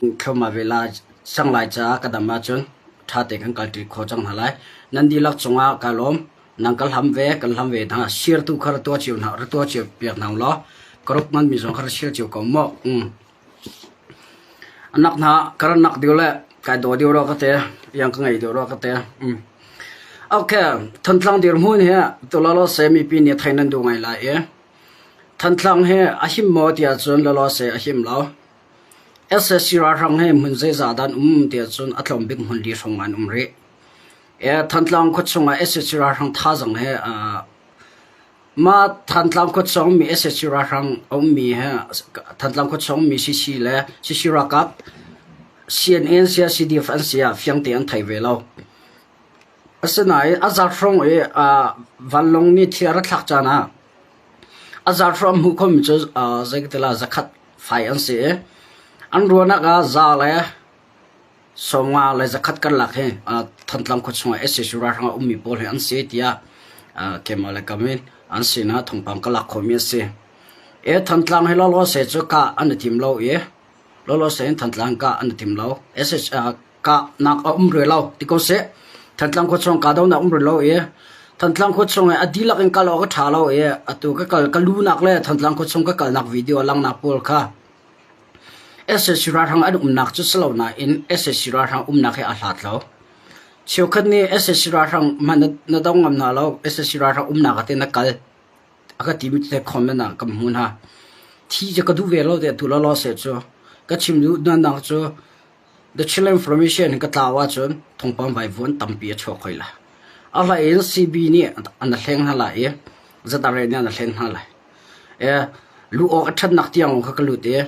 Thluahmah ve lai cang lai caah ka dam ahcun ṭha tein kan kalṭi khawh cang hna lai. Nan dihlak cungah kaa lawm. Nang ka hlam ve, kan hlam ve hna. Share tu kha ra tuah cio hna, ra tuah cio piak hna ulaw ka ruk nganmi zong kha ra share cio ko mu. Anak hna ka ran nak deuh le kai daw deuh rua ka te, iang ka ngei deuh rua ka te. Okay, Thantlang dirhmun hi tulalaw se mipi nih thei nan duh ngai lai i Thantlang hi a him maw tiah cun lalaw se a him lo. Sac ralhrang hi hmun zeizah dah an um tiah cun a tlawm bik hmun li hrawng an um rih. Thantlang khuachung ah sac ralhrang thazaang he mah Thantlang khuachung mi sac ralhrang a ummi he Thantlang khuachung mi CC le CC ralkap CNN sia CDF an si ah fiang tein an thei ve lo. Asinain a zat hrawng i vanlawng nih thil a rak thlak caan ah a zat hrawng hmuh khomi cu zeikatila zakhat fai an si i an ruahnak ah za le 50 le 100 karlak hi Thantlang khua chungah sac ralhrang a ummi pawl hi an si tiah keimah le kam in an sinah thawngpang ka lak khawhmi a si. E Thantlang hi lawlaw se cu kah an i tim lo i lawlaw se in Thantlang kah an i tim lo. sac kahnak a um rih lo ti ko seh. Thantlang khua chung kahdohnak um rih lo i Thantlang khua chung i a dihlak in kal awk a ṭha lo i atu ka kal ka lunak le Thantlang khua chung ka kalnak video a langnak pawl kha sac ralhrang an umnak cu si lo nain sac ralhrang umnak he aa hlat lo. Cheukhat nih sac ralhrang hmanh na dong ngam hna lo, sac ralhrang umnak ah teh na kal a ka timi tete comment ah kan hmu hna. Thi cu ka duh ve lo tiah tu lawlaw seh cu. Ka chim duh nak cu The Chinland Information ka tlau ahcun thawngpang vaivuan tampi a chuak hoi lai. A hlei in CB nih an hleng hna lai i ZRA nih an hlen hna lai. E, lu awk a ṭhatnak tiang lawng kha ka lut i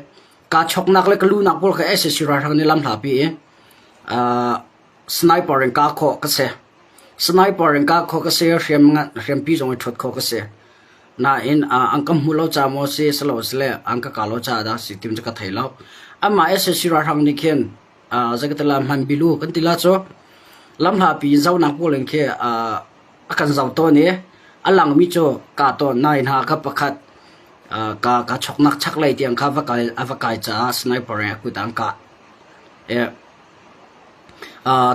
kaa choknak le ka lunak pawl kha sac ralhrang nih lam hlapi i uh, sniper in ka khawh ka si. Sniper in ka khawh ka si, hriam hriampi zong i ṭhuat khawh ka si. Nain uh, an ka hmu lo ca maw si, silo sile an ka ka lo ca dah si tim cu ka thei lo. Amah sac ralhrang nih khin uh, zeikatila hman bilu kan ti la cu lam hlapi zonak pawl in khi uh, a kan zoh tawn i a langmi cu ka tawn nain ha ka pakhat uh, ka ka choknak chaklei tiang kha va kai a va kai caah sniper in a kut an kah. E,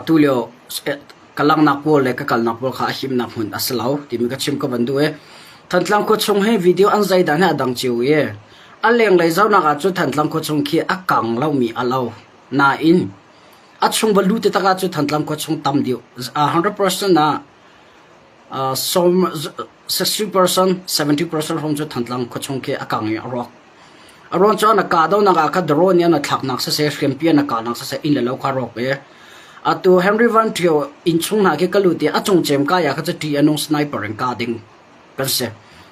Tulio ka langhnak pawl le ka kalnak pawl kha a himnak hmun a si lo timi ka chim ka van duh i Thantlang khuachung hi video an zei dan hi a dang cio i a lenglei zohnak ahcun Thantlang khuachung khi a kang lomi a lo. Nain a chung va lut taktak ahcun Thantlang khuachung tam deuh 100% ah 60%, 70% hrawng cu Thantlang khuachung khi a kang i a rawk. A ruang cu an kahdohnak ah khan drone nih an thlaknak siseh, hriampi an kahnak siseh, inn le lo kha rawk i atu Henry Van Ṭhio innchung hna khi ka lut i a cungcem kai ah kha cu ṭih a nung sniper in kah ding kan si.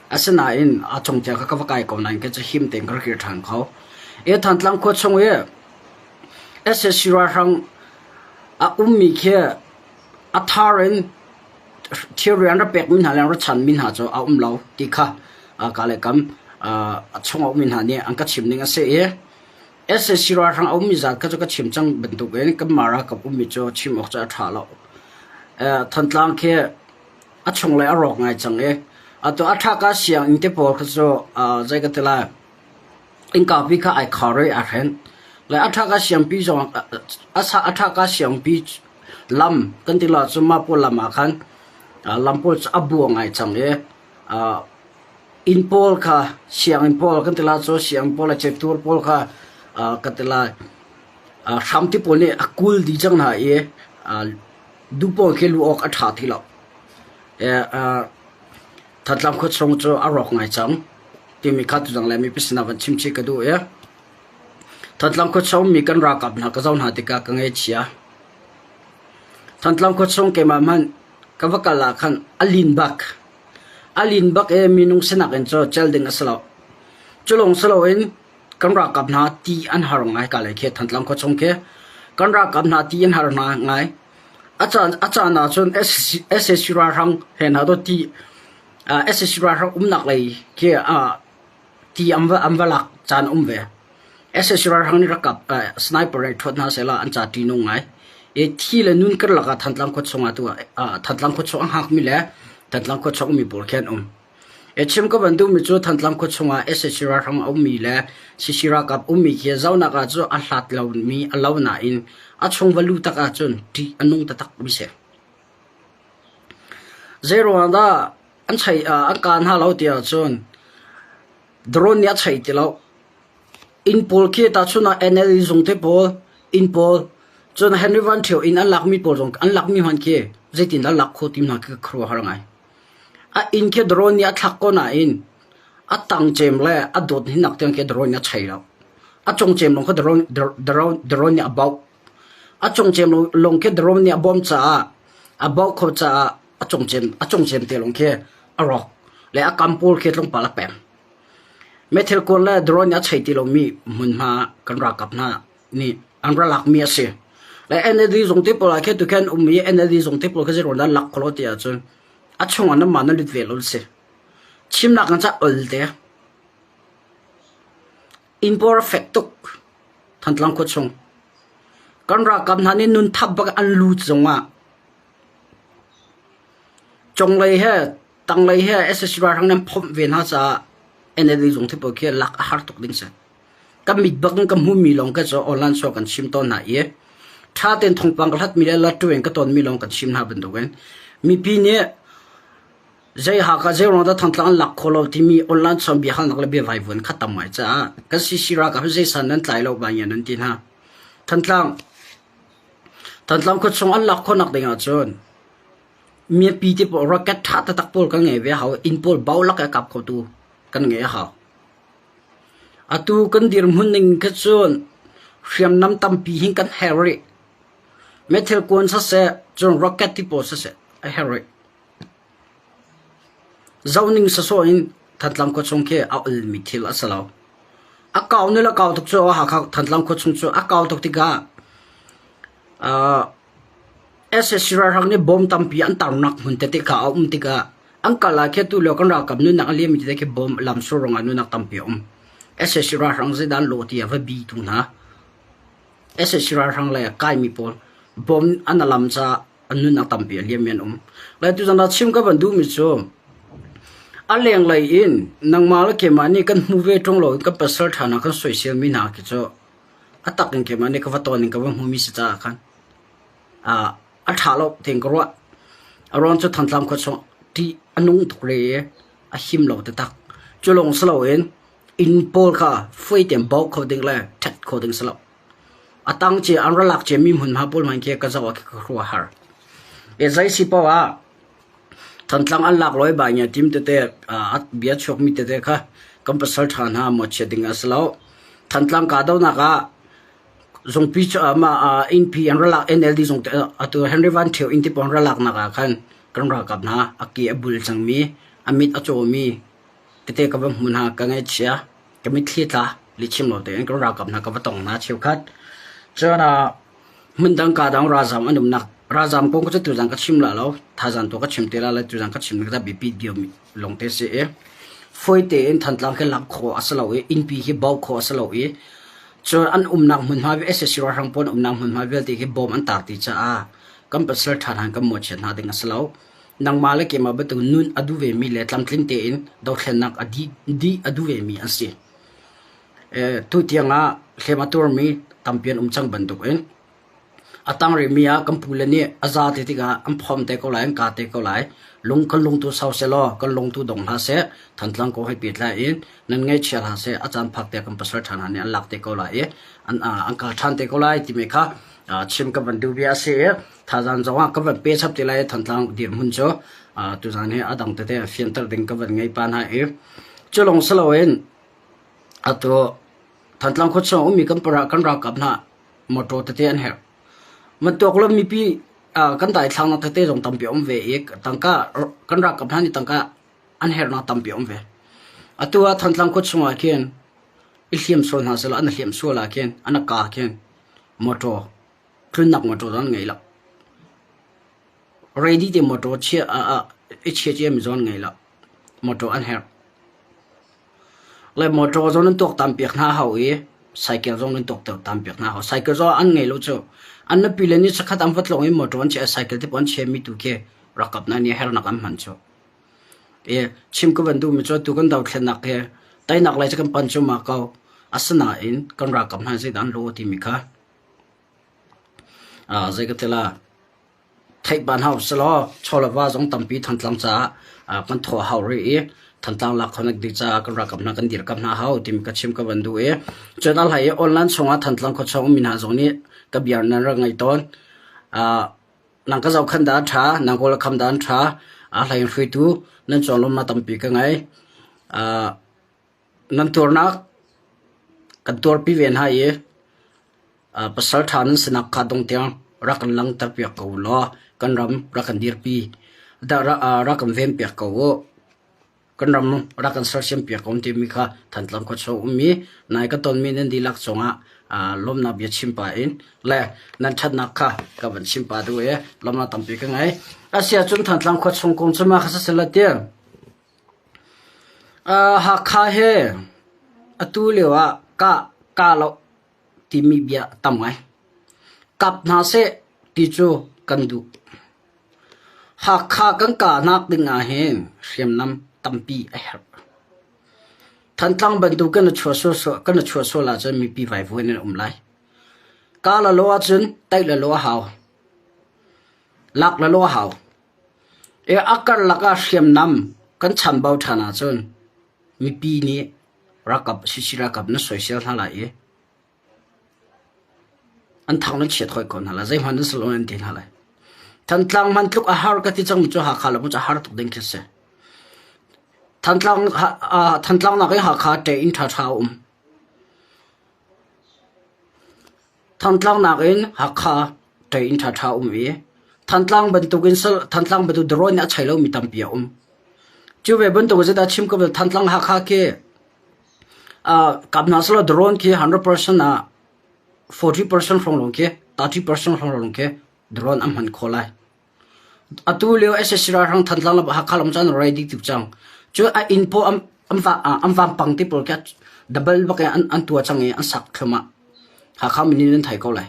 Asinain a cungcem kha ka va kai ko nain khin cu him tein ka rak kir ṭhan kho. I Thantlang khua chung i sac ralhrang a ummi khi a thar in thilri an rak pekmi hna le an rak chanmi hna cu a um lo ti kha ka le kam a chung a ummi hna nih an ka chim ning a si i sac ralhrang a ummi zat kha cu ka chim cang bantukin kanmah ralkap ummi cu chim awk cu a ṭha lo. Thantlang khi a chunglei a rawk ngai cang i atu a ṭhaka sianginn te pawl kha cu zei ka ti lai Innkapi kha ai khar i aa hren. Le a ṭhaka siangpi zong a ṭhaka siangpi lam kan ti lo ahcun mah pawl lam ah khan lam pawl cu a bua ngai cang i inn pawl kha sianginn pawl kan ti la cu sianginn pawl le cektur pawl kha kan ti lai hramti pawl nih a kul dih cang hna i duh pawl khi luh awk a ṭha ti lo. Thantlang khuachung cu a rawk ngai cang timi kha tuzang le mipi sinah van chim chih ka duh i Thantlang khuachung mi kan ralkap hna ka zoh hna tikah ka ngaihchia. Thantlang khuachung keimah hmanh ka va kal ah khan a lin bak. A lin bak i minung sinak in cu cel ding a si lo. Cu lawng si loin kan ralkap hna ti an har ngai ka lei khi Thantlang khuachung khi kan ralkap hna ti an har hna ngai. A caan a caan ahcun sac ralhrang he hna dawt ti sac ralhrang umnak lei khi ti an va an va lak caan a um ve. Sac ralhrang nih rakap sniper in ṭhuat hna sehlaw an ca ṭihnung ngai. I thi le nun karlak ah Thantlang khua chungah tu ah Thantlang khua chung a hngakmi le Thantlang khua chung ummi pawl khi an um. Chim ka van duhmi cu Thantlang khua chungah sac ralhrang a ummi le CC ralkap ummi khi zohnak ah cu a hlat lomi a lo nain a chung va luh tak ahcun ṭih a nung taktak mi si. Zeiruang dah an chei an kaa hna lo ti ahcun drone nih a chei ti lo. Inn pawl khi tahchun ah NLD zung te pawl inn pawl cun Henry Van Ṭhio inn an lakmi pawl zong an lakmi hmanh khi zeitin dah lak khawh ti hna khi ka khuaruahhar ngai. A inn khi drone nih a thlak ko nain a tang cem le a dawt hinak tiang khi drone nih a chei lo. A cung cem lawng kha drone, drone, drone nih a bauh. A cung cem lawng khi drone nih a bawm caah a bauh kho caah a cung cem a cung cem te lawng khi a rawk le a kam pawl khi tlawmpal a pem. Meithal kuan le drone nih a chei ti lomi hmunhma kan ralkap hna nih an ra lakmi a si. Le NLD zung te pawl ah khin tukhan um i NLD zung te pawl kha zeiruang dah lak khawh lo ti ahcun a chungah nanmah nan lut ve lo si. Chimnak in cah ol te. Inn pawl a fek tuk. Thantlang khua chung. Kan ralkap hna nih nun thap bak an lut zongah conglei he tanglei he SSC ralhrang nan phomh ve hna caah NLD zung te pawl khi lak a har tuk ding si. Kan mit bak in ka hmuhmi lawng ka cu online show kan chim tawn hna i ṭha tein thawngpang ka hlatmi le latu in ka tawnmi lawng kan chim hna bantukin mipi nih zei Hakha zei ruang dah Thantlang an lak khawh lo timi online chawn biahalnak le biavaivuan kha tam ngai caah kan CC ralkap hi zei san nan tlai lo ba ngia nan ti hna. Thantlang Thantlang khuachung an lak khawhnak ding ahcun mipi te pawl rocket ṭha taktak pawl kan ngei ve hau inn pawl bo lak i a kap khotu kan ngei a hau. Atu kan dirhmun ning kha cun hriamnam tampi hin kan herh rih. Meithal kuan siseh, cun rocket ti pawl siseh a herh rih. Zohning sawsawh in Thantlang khuachung khi a ulmi thil a si lo. A kau ni le kau tuk cu Hakha Thantlang khuachung cu a kau tuk tikah uh, sac ralhrang nih bom tampi an tarnak hmun tete kha a um tikah an kal ah khi tulio kan ralkap nunnak a liammi tete khi bom lamsur ruangah nunnak tampi a um. Sac ralhrang zeidah an lawh ti a va bi tu hna. Sac ralhrang le kaimi pawl bom an alam caah an nunnak tampi a liammi an um. Lai tuzan ah chim ka van duhmi cu a lenglei in nangmah le keimah nih kan hmu ve ṭung lo in kan pasal ṭha hna kan soiselmi hna khi cu a tak in keimah nih ka va tawn in ka va hmumi si caah khan a ṭha lo tiin ka ruah. A ruang cu Thantlang khua chung ṭih a nung tuk re i a him lo taktak. Cu lawng si loin inn pawl kha fuai tein bauh kho ding le ṭhet kho ding si lo. A tang cia an ra lak ciami hmunhma pawl hmanh khi ka zoh ah khi ka khuaruah a har. I zei si paoh ah Thantlang an lak lo i bai ngia tim tete a bia chuakmi tete kha kan pasal ṭha hna mawhchiat ding a si lo. Thantlang kahdohnak ah zungpi cu mah innpi an ra lak NLD zung atu Henry Van Ṭhio inn te pawl an ra laknak ah khan kan ralkap hna a ke a bul cangmi, a mit a cawmi tete ka va hmu hna ka ngaihchia. Ka mitthli tla lihchim lo tein kan ralkap hna ka va tong hna cheukhat. Cun hmundang ka dang ralzam an umnak ralzam kong cu tuzan ka chim la lo thazan tu ka chim te la le tuzan ka chim dah biapi dio lawng te si i fawi tein Thantlang khi lak khawh a si lo i innpi hi bauh khawh a si lo i cun an umnak hmunhma sac ralhrang pawl an umnak hmunhma vialte khi bom an tar ti caah kan pasal ṭha hna kan mawhchiat hna ding a si lo. Nangmah le keimah bantuk nun a duh vemi le tlamtling tein dothlennak a dih, dih a duh vemi an si. Tu tiang ah hlem a tuarmi tampi an um cang bantukin a tang rihmi ah kan pule nih a za te tikah an phom te ko lai, an ka te ko lai. Lung kan lung tu sau seh law kan lung tu dong hlah seh. Thantlang ko hei pehtlai in nan ngaihchia hlah seh. A caan phak te kan pasal ṭha hna nih an lak te ko lai i an, an kal ṭhan te ko lai timi kha chim ka van duh bia a si i Thazang zongah ka van pe chap te lai i Thantlang dirhmun cu tuzan hi a dang tete fianter ding ka van ngei pa hna i cu lawng si loin atu Thantlang khuachung ummi kan para kan ralkap hna motor tete an herh. Bantuk lo mipi kan daithlangnak tete zong tampi um ve i tangka kan ralkap hna nih tangka an herhnak tampi um ve. Atu ah Thantlang khuachung ah khin i hliam sual hna selaw an hliam sual ah khin an ka khin motor Tlunnak motor zong an ngei lo. Ready te motor chia i chia ciami zong an ngei lo. Motor an herh. Le motor zong nan tuaktan piak hna hau i cycle zong nan tuaktan piak hna hau. Cycle zong an ngei lo cu. An nupi le nih sakhat an va tlawng i motor an chia cycle te pawh an chiami tu khi rakap hna nih hernak an hman cu. I chim ka van duhmi cu atu kan dothlennak hi teinak lei cu kan pan cuahmah ko. Asinain kan ralkap hna zeidah an lawh timi kha zei ka ti la theihban hau selaw chaw le va zong tampi Thantlang caah kan thawh a hau rih i Thantlang lak khonak ding caah kan ralkap hna kan dirkamh hna hau timi ka chim ka van duh i cun a hlei i online chungah Thantlang khuachung ummi hna zong nih ka bia nan rak ngaih tawn. Nang ka zohkhenh dah a ṭha, nang kawl kham dah an ṭha. A hlei in hruaitu nan cawnlawmnak tampi ka ngei. Nan tuarnak kan tuarpi ve hna i pasal ṭha nan sinak kha dong tiang rak kan langhterpiak ko u law kan ram rak kan dirpi, rak kan venpiak ko u. Kan ram rak kan sersiampiak ko timi kha Thantlang khuachung ummi nai ka tonmi nan dihlak cungah lawmnak bia chim pah in le nan ṭhatnak kha ka van chim pah duh i lawmnak tampi ka ngei. Asiahcun Thantlang khuachung kong cu mah kha siseh ti. Hakha hi atu lio ah kah kah lo timi bia a tam ngai. Kap hna seh ti cu kan duh. Hakha kan kahnak ding ahhin hriamnam tampi a herh. Thantlang bantuk kan i chuah sual ahcun mipi vaivuan in an um lai. Kah le lo ahcun taih le lo a hau. Lak le lo a hau. A karlak ah hriamnam kan chambau ṭhan ahcun mipi nih ralkap CC ralkap na soisel hna lai i an thang nan chiat hoi ko hna lai. Zeihmanh nan si lo nan ti hna lai. Thantlang hman tluk a har ka ti cang cu Hakha le cu a har tuk ding khi si. Thantlang Thantlang nak i Hakha ṭe inn ṭhaṭha a um. Thantlang nakin Hakha ṭei-inn ṭhaṭha a um i Thantlang bantukin Thantlang bantuk darawn nih a chei lomi tampi a um. Cu ve bantuk zeidah chim ko Thantlang Hakha khi kap hna selaw drone khi 100% ah 40% hrawng lawng khi 30% hrawng lawng khi drone an hman khawh lai. Atu lio SSC ralhrang Thantlang le Hakha lam cu an ready tuk cang. Cu a inn paw an vampang te pawl khi double bak in an tuah cang i an sak thluahmah. Hakha min in an thei ko lai.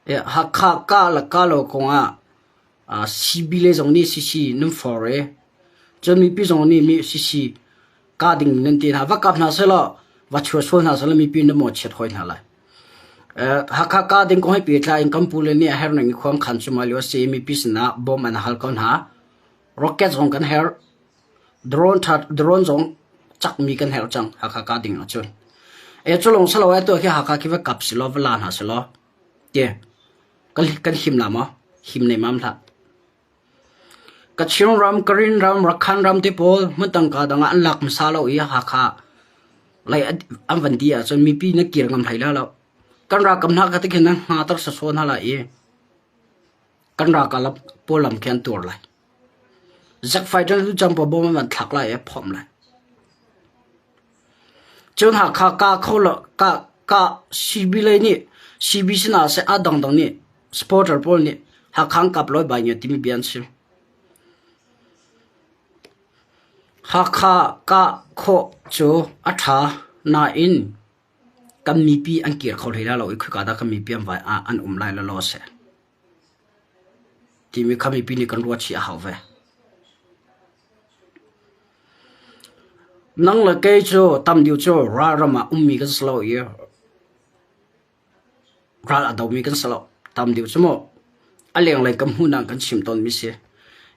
Hakha ka le ka lo kong ah CB le zong nih CC nan for i cun mipi zong nih mi CC ka ding nan ti hna. Va kap hna selaw va chuah sual hna selaw mipi nan mawhchiat hoi hna lai. Hakha ka ding kong he pehtlai in kan pule nih a herh ning in khua an khan cuahmah lio a si i mipi sinah bawm an hal ko hna. Rocket zong kan herh. Drone drone zong cakmi kan herh cang Hakha ka ding ahcun. E cu lawng si lo ai tuah khi Hakha khi va kap si law va la hna si law ti kan him la maw? Him nemam hlah. Kachin ram, Karen ram, Rakhan ram te pawl hmun tangka dang ah an lak hmasa lo i Hakha lei an van di ahcun mipi na kir ngam hlei lai lo. Kan ralkap hna kha tikhin nan hngater sawsawh hna lai i kan ralkap pawl lam khi an tuar lai. Zack fighter cu campo bom an van thlak lai i a phomh lai. Cun Hakha ka kho lo ka ka CB lei nih CB sinah seh a dangdang nih supporter pawl nih Hakha an kap lawi bai ngia timi bia an chim. Hakha kah khawh cu a ṭha nain kan mipi an kir kho hlei lai lo i khoika dah kan mipi an vai an um lai lo seh timi kha mipi nih kan ruah chih a hau ve. Nang le kei cu tam deuh cu ralram ah ummi kan si lo i ral a domi kan si lo. Tam deuh cu mu a lenglei kan hmuhnak kan chim tawnmi si.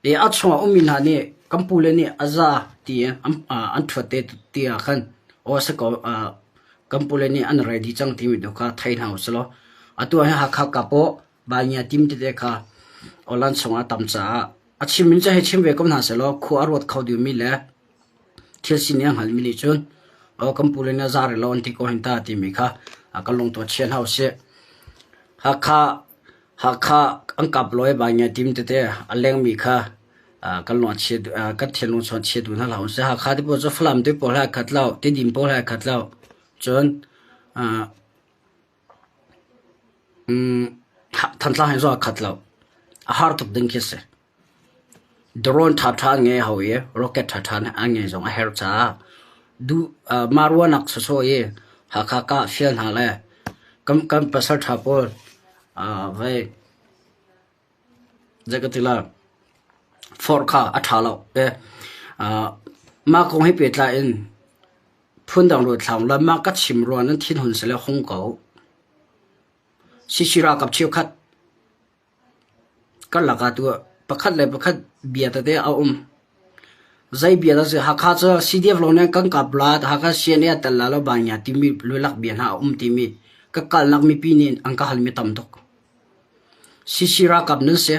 I a chungah ummi hna nih kan pule nih a za ti an ṭhuat te ti ah khan aw si ko kan pule nih an ready cang timi tu kha thei hna usih law atu ah hin Hakha kapaw Baingia tim tete kha awlan chungah a tam caah a chim in cu hei chim ve ko hna sehlaw khua a ruat kho dingmi le thil sining a hngalmi nih cun aw kan pu le nih a za rih lo an ti ko hin ta timi kha kan lungtuah chia hna usih. Hakha Hakha an kap lawi Baingia tim tete a lengmi kha kan lung a chia kan thinlung chuan chia duh hna hlah usih. Hakha te pawl cu Falam te pawl he khat lo, Tidim pawl he khat lo. Cun Thantlang he zong aa khat lo. A har tuk ding khi a si. Drone ṭhaṭha an ngei hau i rocket ṭhaṭha an ngei zong a herh caah duh mah ruahnak sawsawh i Hakha kah fial hna le kan pasal ṭha pawl vei Zei ka ti lai? Forh kha a ṭha lo. Mah kong he pehtlai in phundang ruathlam le mah ka chim rua nan thinhun sile hung ko. Sisi ralkap cheukhat Karlak ah tuah pakhat le pakhat bia tete a um. Zei bia dah si Hakha cu CDF lawng nih kan kap la, Hakha CNA a tel la lo banya timi lulak bia hna a um timi ka kalnak mipi nih an ka halmi tam tuk. CC ralkap nan si.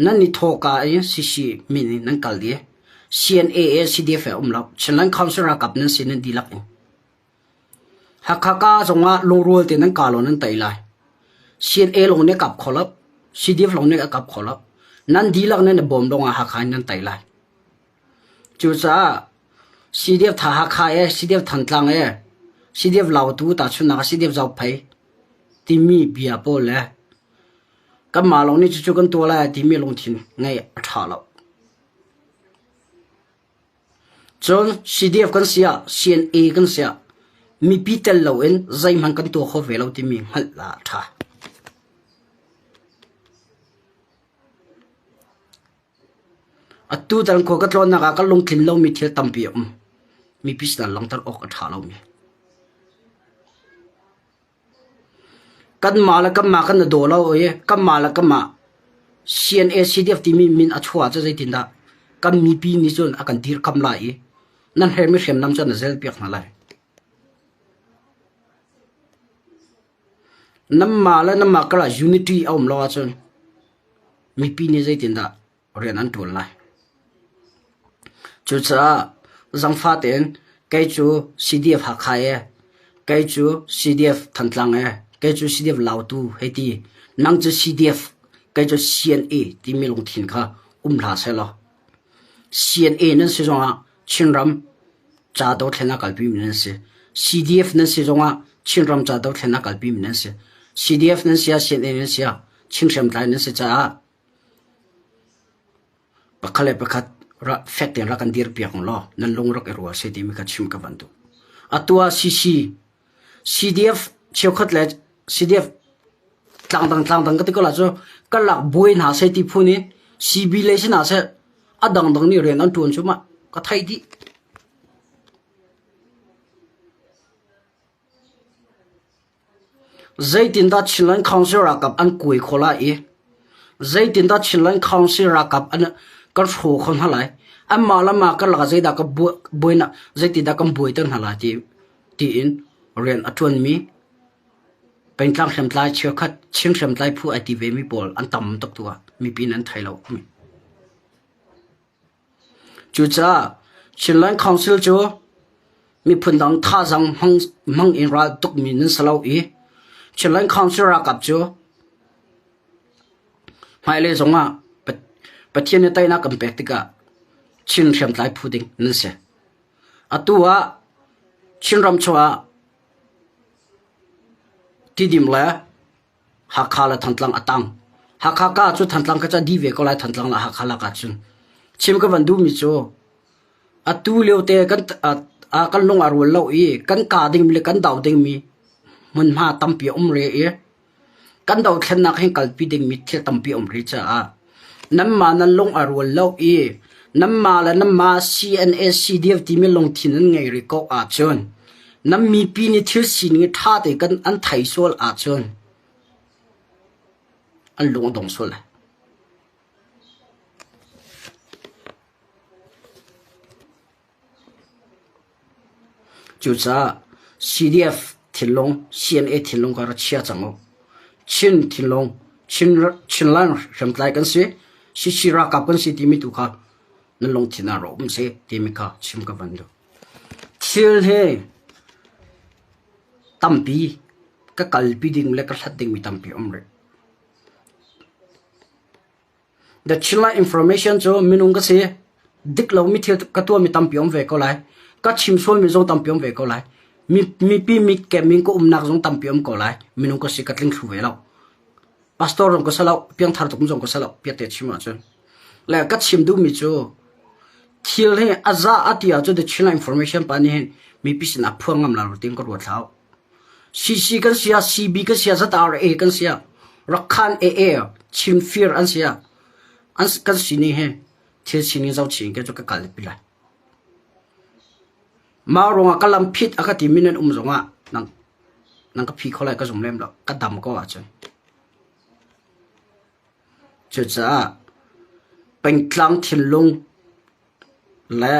Nan i thawka i CC min in nan kal dih. CNA e CDF e um lo. Chinland Council ralkap nan si nan dihlak in. Hakha ka zongah lungrual tein nan ka law nan tei lai. CNA lawng nih a kap kho lo. CDF lawng nih a kap kho lo. Nan dihlak nan i bawm lawngah Hakha in nan tei lai. Cucaah CDF tha Hakha e, CDF Thantlang e, CDF Lautu tahchunhnak ah CDF Zophei timi bia pawl le kanmah lawng nih cucu kan tuah lai timi lungthin ngeih a ṭha lo. Cun CDF kan si ah CNA kan si ah mipi tel loin zeihmanh kan tuah kho ve lo timi hngalh ah a ṭha. Atu tan khua ka tlawnnak ah ka lungtlin lomi thil tampi a um. Mipi sinah langhter awk a ṭha lomi. Kanmah le kanmah kan i daw lo i kanmah le kanmah CNA CDF timi min a chuah ahcun zeitindah kan mipi nih cun a kan dirkamh lai i nan herhmi hriamnam cu na zelpiak hna lai. Nanmah le nanmah karah unity a um lo ahcun mipi nih zeitindah rian an ṭuan lai. Cucaah zangfah tein kei cu CDF Hakha ee, kei cu CDF Thantlang ee, kei cu CDF Lautu hei ti, nang cu CDF, kei cu CNA timi lungthin kha um hlah sehlaw CNA nan si zongah Chinram ca dothlen a kalpimi nan si. CDF nan si zongah Chinram ca dothlen a kalpimi nan si. CDF nan si ah CNA nan si ah Chin hriamtlai nan si caah Pakhat le pakhat fek tein rak kan dirpiak u law nan lung rak i rual seh timi kha chim ka van duh. Atu ah CC, CDF cheukhat le CDF tlangdang tlangdang ka ti ko la cu kan lak buai hna seh ti phun in CB lei si hna seh a dangdang nih rian an ṭuan cu mah ka theih dih. Zeitindah Chinland Council ralkap an kuai khawh lai i zeitindah Chinland Council ralkap an kan hraw kho hna lai? Anmah le mah karlak ah zeidah ka buainak zeitindah kan buaiter hna lai ti tiin rian a ṭuanmi pengtlang hriamtlai cheukhat Chin hriamtlai phu ai ti vemi pawl an tam tuk tu ah mipi nih an thei lo. Cucaah Chinland Council cu miphun dang thazaang hmang in ral tukmi nan si lo i Chinland Council ralkap cu hmailei zongah Pathian nih teinak kan pek tikah Chin hriamtlai phu ding nan si. Atu ah Chinram chungah Tidim le Hakha le Thantlang a tang. Hakha ka cu Thantlang ka ca di ve ko lai Thantlang le Hakha lak ahcun. Chim ka van duhmi cu atu lio te kan kan lung a rual lo i kan ka dingmi le kan do dingmi hmunhma tampi a um re i kan dothlennak hin kalpi dingmi thil tampi a um rih caah nanmah nan lung a rual lo i nanmah le nanmah CNA CDF timi lungthin nan ngei rih ko ahcun Nan mipi nih thil sining ṭha tein kan an thei sual ahcun an lung a dong sual lai. Cucaah CDF thinlung, CNA thinlung kha ra chia cang u. Chin thinlung, Chin, Chinland hriamtlai kan si, CC ralkap kan si timi tu kha nan lungthin ah ra um seh timi kha chim ka van duh. Thil hi tampi ka kalpi ding le ka hlat dingmi tampi a um rih. The Chinland Information cu minung ka si. Dik lomi thil ka tuahmi tampi a um ve ko lai. Ka chim sualmi zong tampi a um ve ko lai. Mipi mit kep in ka umnak zong tampi a um ko lai. Minung ka si ka tling thlu ve lo. Pastor zong ka si lo, piangthar tuk zong ka si lo, piatte chim ahcun. Le ka chim duhmi cu thil hi a za a ti ahcun The Chinland Information pa nih hin mipi sinah phuang ngam la lo tiin ka ruat hlah. CC kan si ah, CB kan si ah, ZRA kan si ah, Rakhan AA, Chin Fir an si ah, an kan si ni hi thil sining zoh chin ke cu ka kal pi lai. Mah ruangah ka lam phit a ka timi nan um zongah nang nang ka phi kho lai ka zum lem lo. Ka dam ko ahcun. Cucaah pengtlang thinlung le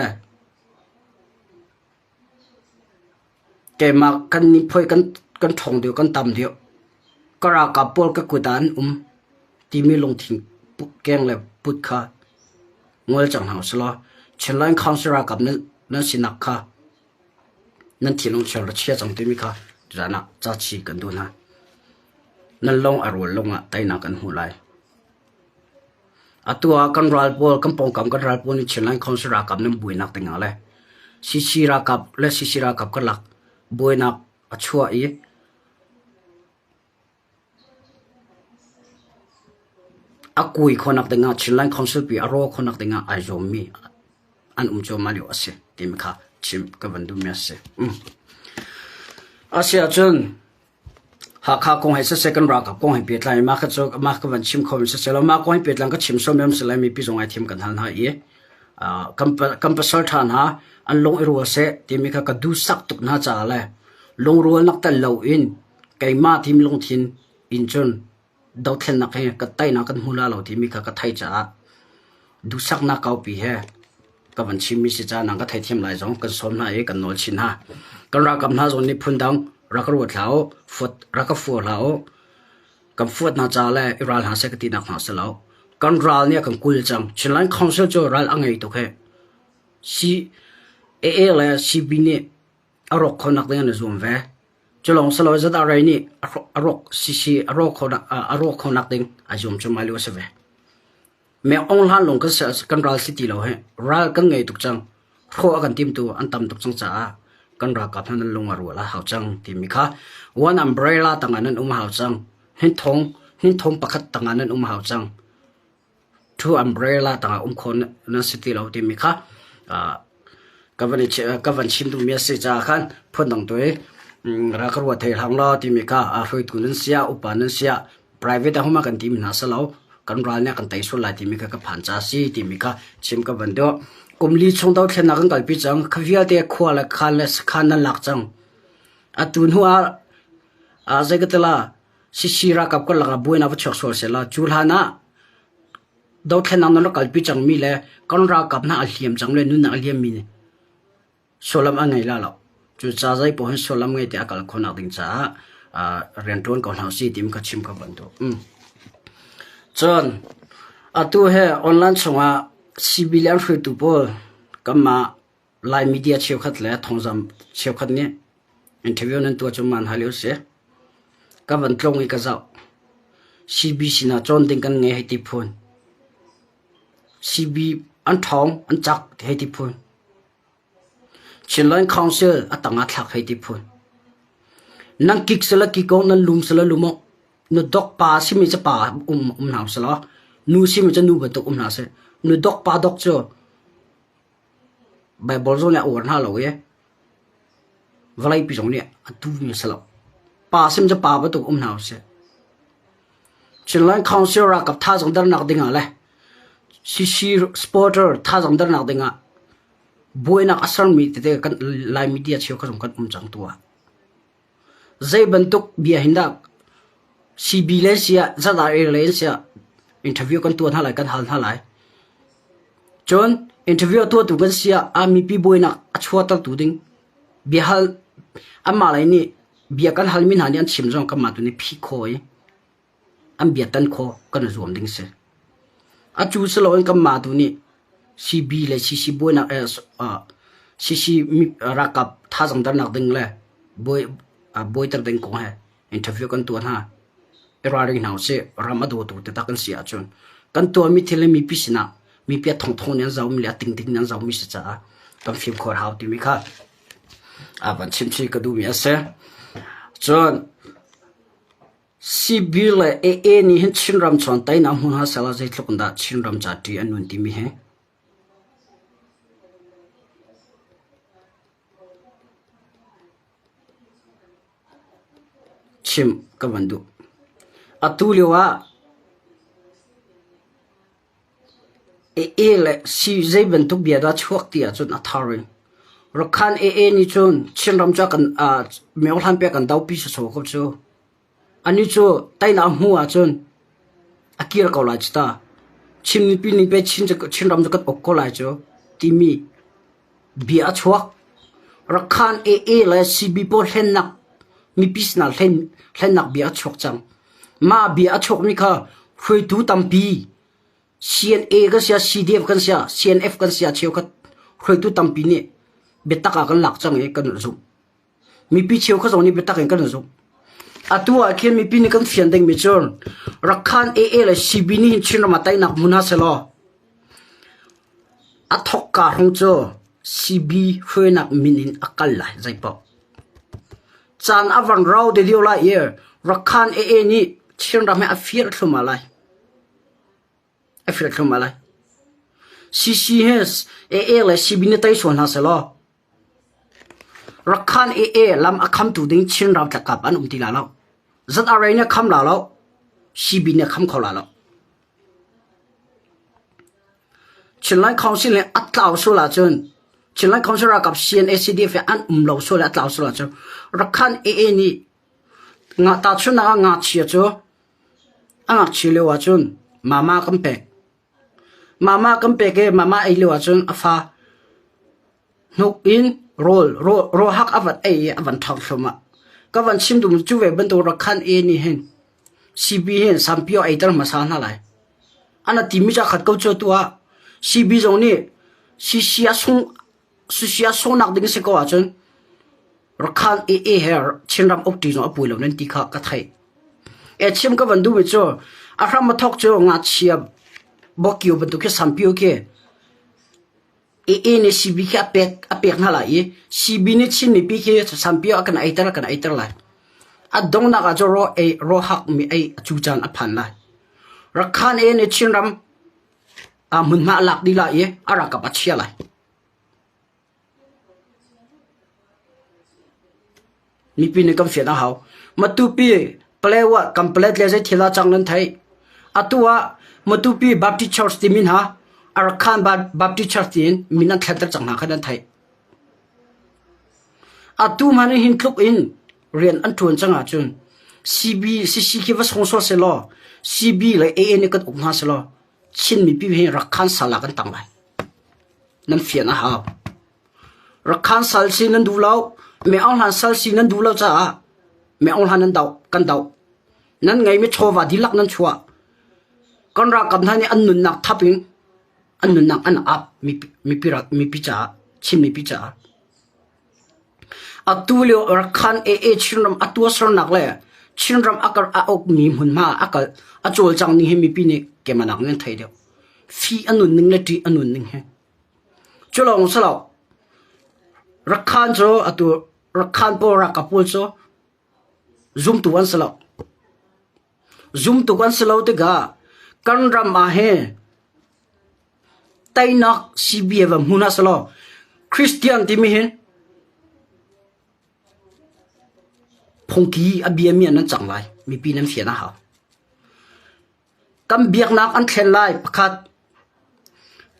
Keimah kan niphoi kan ṭhawng deuh, kan tam deuh. Ka ralkap pawl ka kut ah an um timi lungthin keng le put kha ngol cang hna usih law Chinland Council ralkap nan sinak kha nan thinlung chia ra chia cang timi kha tuzaan ah ca chi kan duh hna. Nan lung a rual lawngah teinak kan hmuh lai. Atu ah kan ral pawl, kan pawngkam kan ral pawl nih Chinland Council ralkap nan buainak ding ah le CC ralkap le CC ralkap karlak buainak a chuah i a kui khawhnak ding ah Chinland Council pi a raw khawhnak ding ah ai zuammi an um cuahmah lio a si timi kha chim ka van duhmi a si. A si ahcun Hakha kong he siseh kan ralkap kong he pehtlai in mah kha cu mah ka van chim kho mi siseh law mah kong he pehtlai ka chim sual mi si lai mipi zong ngaihthiam kan hal hna i kan kan pasal ṭha hna an lung i rual seh timi kha ka duhsak tuk hna caah le lungrualnak tel loin keimah timi lungthin in cun dothlennak hi ka teinak kan hmu la lo timi kha ka theih caah duhsaknak kaupi he ka van chimmi si caah nang ka theithiam lai zong kan sawm hna i kan nawl chin hna. Kan ralkap hna zong nih phundang rak ka ruat hlah u, fuat rak ka fua hlah u. Kan fuat hna caah le i ral hna seh ka tinak hna si lo. Kan ral nih a kan kul cang. Chinland Council cu ral a ngei tuk he. C AA le CB nih a rawk khonak ding an i zuam ve. Cu lawng si lo ZRA nih a rawk CC a rawk khonak a rawk khonak ding ai zuam cuahmah lio a si ve. Me ong hlan lawng kan kan ral si ti lo he ral kan ngei tuk cang. Hrawh a kan timtu an tam tuk cang caah kan ralkap hna nan lung a rual a hau cang timi kha one umbrella tangah nan um a hau cang. Hninthong hninthong pakhat tangah nan um a hau cang. Two umbrella tangah um khawh nan si ti lo timi kha ka van ka van chim duhmi a si caah khan phundang tu i rak ka ruat thei hlang law timi kha hruaitu nan si ah upa nan si ah private ah huma kan timi hna si lo kan ral nih a kan tei sual lai timi kha ka phan ca si timi kha chim ka van duh. Kum li chung dothlennak kan kalpi cang. Kha vialte khua le khan le sakhan nan lak cang. Atu hnu ah zei ka tila Sisi ralkap karlak ah buainak va chuak sual sehla cu hlan ah dothlennak nan rak kalpi cangmi le kan ralkap hna a hliam cang le nunnak a liammi nih sullam a ngei la lo. Cucaah zei paoh hin sullam ngei te a kal khawhnak ding caah rianṭuan ko hna usih timi kha chim ka van duh. Cun atu he online chungah CB le an hruaitu pawl kanmah Lai media cheukhat le thawngzamh cheukhat nih interview nan tuah cu man hal u sih. Ka van tlung i ka zoh. CB sinah cawn ding kan ngei hei ti phun. CB an ṭhawng, an cak hei ti phun. Chinland Council a tang ah thlak hei ti phun. Nan kik sila kik awk, nan lum sila lum awk. Nu dok pa simi cu pa um um hna usih law, nu simi cu nu bantuk um hna sih. Nu dok pa dok cu Baibal zong nih a uar hna lo i vawleipi zong nih a duhmi a si lo. Pa sim cu pa bantuk um hna usih. Chinland Council ralkap thazaang dernak dingah le CC supporter thazaang dernak dingah buainak a sermi tete kan Lai media cheukhat zong kan um cang tu ah. Zei bantuk bia hin dah CB le siah ZRA le siah interview kan tuah hna lai kan hal hna lai. Cun interview a tuahtu kan si ah ah mipi buainak a chuahtertu ding biahal anmah lei nih bia kan halmi hna nih an chim zong kanmah tu nih phih khawh i an bia tan khawh kan i zuam ding a si. Atu si loin kanmah tu nih CB le CC buainak eh, CC ralkap thazaang dernak ding le buai buaiter ding kong he interview kan tuah hna. I ralring hna usih. Ram a dawtu taktak kan si ahcun kan tuahmi thil hi mipi sinah mipi a thongthong nih an zohmi le a tingting nih an zohmi si caah kan fimkhur hau timi kha a van chimchih ka duhmi a si. Cun CB le AA nih hin Chinram chuan teinak hmun hna sehla zeitluk in dah Chinram ca ṭih an nun timi hi chimh ka van duh. Atu lio ah AA le C zei bantuk bia dah chuak ti ahcun a thar in. Rakhan AA nih cun Chinram cu a kan myohlan pek kan dopi sawsawh ko cu. Anih cu teinak a hmuh ahcun a kir ko lai cu ta. Chin mipi nih pei Chinram cu kan uk ko lai cu timi bia a chuak. Rakhan AA le CB pawl hlennak mipi sinah hlennak bia a chuak cang. Mah bia a chuakmi kha hruaitu tampi CNA kan si ah CDF kan si ah CNF kan si ah cheukhat hruaitu tampi nih biatak ah kan lak cang i kan zumh. Mipi cheukhat zong nih biatak in kan zumh. Atu ah khin mipi nih kan fian dingmi cu Rakhan AA le CB nih hin Chinram ah teinak hmun hna sehlaw a thawkka hrawng cu CB hruainak min in a kal lai zeipaoh. Caan a van rau te lio lai i Rakhan AA nih Chinram hi a fir thluahmah lai. A fir thluahmah lai. CC he AA le CB nih tei sual hna sehlaw Rakhan AA lam a khamtu ding Chin raltlakap an um ti la lo. ZRA nih a kham la lo. CB nih a kham kho la lo. Chinland Council nih a tlau sual ahcun Chinland Council ralkap CNA CDF an um lo sual i a tlau sual ahcun Rakhan AA nih nga tahchunhnak ah ngakchia cu a ngakchia lio ahcun mama kan pek. Mama kan pek i mama ei lio ahcun a fa hnuk in rawl rawlhak a van ei i a van ṭhang thluahmah. Ka van chim duhmi cu ve bantuk rakhan e nih hin CB hin sampio eiter hmasa hna lai. An a timi cu a khat ko cu atu ah CB zong nih CC a sung CC a sungnak ding si ko ahcun Rakhan AA he Chinram ukṭi zong a pui lo nan ti kha ka theih. E chim ka van duhmi cu a hram a thawk cu ngakchia bawkio bantuk khi sampio khi AA nih CB khi a pek a pek hna lai i CB nih Chin mipi khi sampio a kan eiter a kan eiter lai. A donghnak ah cu raw ei raw hak mi ei a cu caan a phan lai. Rakhan AA nih Chinram a hmunhma a lak dih lai i a ralkap a chia lai. Mipi nih kan fian a hau. Matupi Palewa Kanpalet le zei thil ah cang nan theih. Atu ah Matupi Baptist Church timi hna Arakhan Baptist Church tiin min an thlenter cang hna kha nan theih. Atu hmanh hin tluk in rian an ṭuan cang ahcun CB CC khi va song sual selaw CB le AA nih kan uk hna selaw Chin mipi hi Rakhan sal ah kan tang lai. Nan fian a hau. Rakhan sal si nan duh lo, Me Aung Hlan sal si nan duh lo caah Me Aung Hlan nan doh, kan doh. Nan ngeimi chawva dihlak nan chuah. Kan ralkap hna nih an nunnak thap in an nunnak an ap mipi, mipi, mipi caah, Chin mipi caah. Atu lio Rakhan AA Chinram a tuahsernak le Chinram a kar a ukmi hmunhma a kal a cawlcang ning hi mipi nih kemanak nan thei deuh. Fi a nun ning le ṭih a nun ning hi. Cu lawng si lo. Rakhan cu atu Rakhan pawl ralkap pawl cu zumtu an si lo. Zumtu kan si lo tikah kan ram ah hin teinak CBA va hmun ah si law Christian timi hi phungki a biami ah nan cang lai. Mipi nan fian a hau. Kan biaknak an thlen lai pakhat.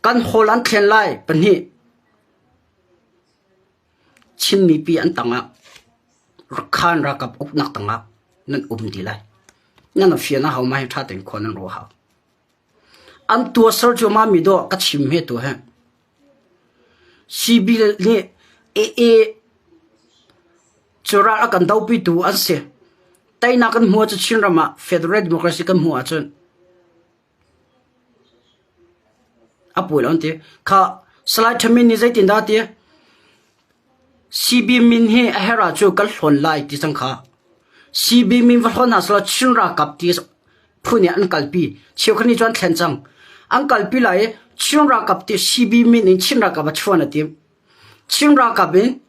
Kan hawl an thlen lai pahnih. Chin mipi an tangah Rakhan ralkap uknak tangah nan um ti lai. Nan fian a hau ma hi ṭha tein khua nan ruah hau. An tuahser cuahmah mi dawh ka chim he tu he. CB nih AA cu ral a kan dopitu an si. Teinak kan hmuh ahcun Chinram ah Federal Democracy kan hmuh ahcun a puai lo an ti. Kha Salai Thamin nih zeitindah a ti? CB min hi a herh ahcun kan hlawn lai ti cang kha. CB min va hlawn hna sehlaw Chin ralkap ti phu nih an kalpi. Cheukhat nih cun an thlen cang. An kalpi lai i Chin ralkap ti CB min in Chin ralkap ah chuan a tim. Chin ralkap in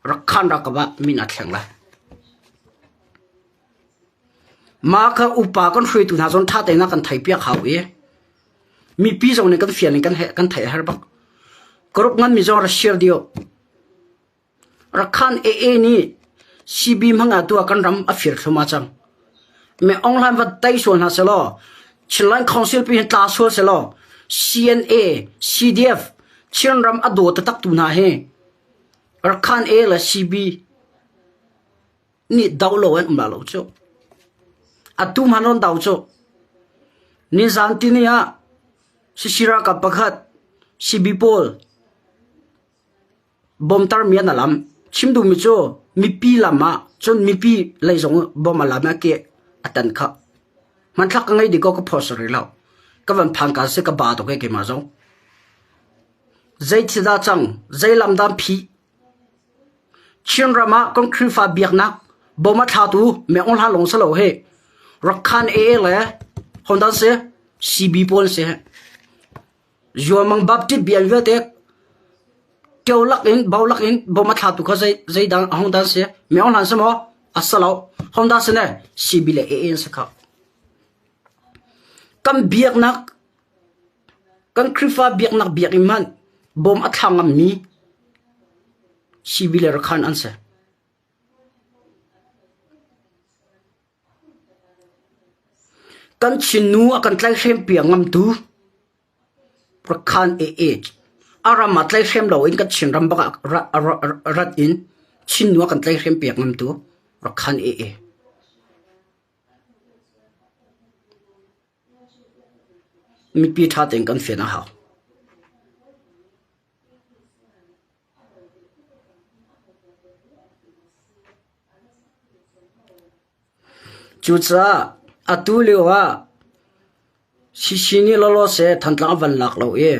Rakhan ralkap ah min a thleng lai. Mah kha upa kan hruaitu hna zong ṭha tein a kan theihpiak hau i mipi zong nih kan fian in kan kan theih a herh bak. Group nganmi zong rak share dih u. Rakhan AA nih CB hmang ah tuah kan ram a fir thluahmah cang. Me Aung Hlaing va tei sual hna selaw Chinland Council pi hin tla sual selaw CNA, CDF, Chinram a daw taktak tu hna hi. Rakhan A le CB nih do lo an um la lo cu. Atu hmanh an do cu. Nizan tini ah CC ralkap pakhat CB pawl Bawmtar mi an alam. Chim duhmi cu mipi lam ah cun mipi lei zong bawm a lam ah ke a tan kha. Hmanthlak ka ngei dih ko ka post rih lo. Ka van phan ka si ka ba tuk e keimah zong. Zei thil dah cang? Zei lam dah phih? Chinram ah kan Khrihfa biaknak bawm a thlatu Meng Hla lawng si lo hi. Rakhan AA le Honda si CB pawl si. Zuamang Baptist bial vialte kio lak in bo lak in bom a thlatu kha zei zeidang a hung dan si mi ong hlan si maw a si lo hong dah si ne CB le AA an si kha kan biaknak kan Khrihfa biaknak biakinn hmanh bom a thla ngammi CB le Rakhan an si. Kan Chinnu a kan tlaihhrem piak ngamtu Rakhan AA a ram ah tlaihhrem loin kan Chinram bak ah rat in Chinnu a kan tlaihhrem piak ngamtu Rakhan AA. Mipi ṭha tein kan fian a hau. Cucaah atu lio ah Sisi nih lawlawse Thantlang a van lak lo i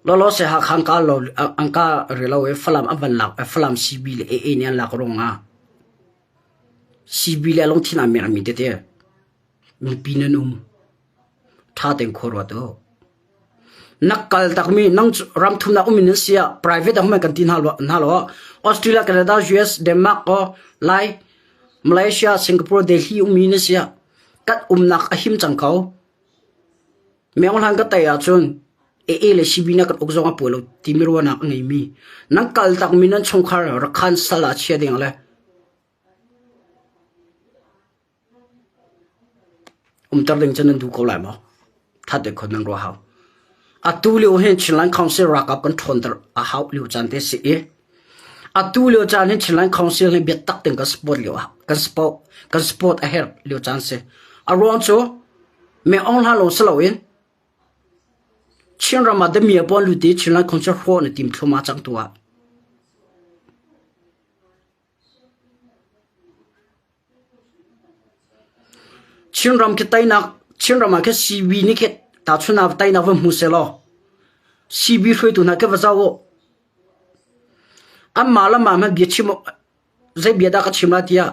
lawlawse Hakha an ka lo an ka rih lo i Falam a van lak Falam CB le AA nih an lak ruangah CB le a lungthin aa mermi tete mipi nan um. Ṭha tein khua ruat u. Na kal takmi nang cu ram thumnak um in nan si ah private ah hman kan ti hna lo, hna lo. Australia, Canada, US, Denmark, o Lai, Malaysia, Singapore, Delhi ummi na si ah kan umnak a him cang ko. Meng hlan ka tai ahcun AA le CB na kan uk zong a puai lo timi ruahnak a ngeimi. Nan kal takmi nan chungkhar rakhan sal ah chia ding le Umter ding cu nan duh ko lai maw? That deuh khon nan ruah hau. Atu lio hin Chinland Council ralkap kan ṭhawnter a hau lio caan te si i atu lio caan hin Chinland Council hi biatak tein kan support lio kan support kan support a herh lio caan si. A ruang cu me ong hla lo si loin Chinram ah dami a pawn lut i Chinland Council hrawh na tim thluma cang tu ah. Chinram khi teinak Chinram ah khi CB nih khi tahchun ah teinak va hmu sehlaw CB hruaitu hna khi va zoh u. Anmah le mah hmanh bia chim zei bia dah ka chim lai tiah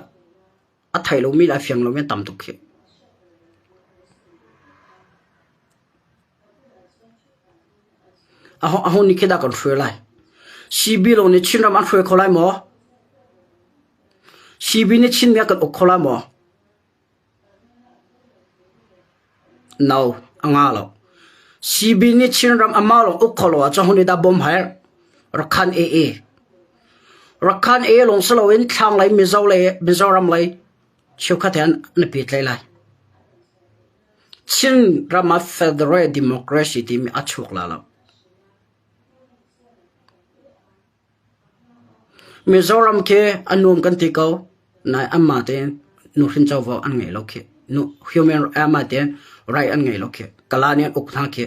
a thei lomi le a fiang lomi an tam tuk khih. Aho nih khi dah kan hruai lai? CB lawng nih Chinram an hruai kho lai maw? CB nih Chinmi a kan uk kho lai maw? No, a nga lo. CB nih Chinram amah lawng uk kho lo ahcun ho nih dah bawm hai? Rakhan AA. Rakhan AA lawng si loin thlanglei Mizo lei Mizoram lei cheukhat he an i pehtlaih lai. Chin ram ah Federal Democracy timi a chuak la lo. Mizoram khi a nuam kan ti ko. Nain anmah tein nuhrin covo an ngei lo khi. Nu, human anmah tein right an ngei lo khi. Kala nih an uk hna khi.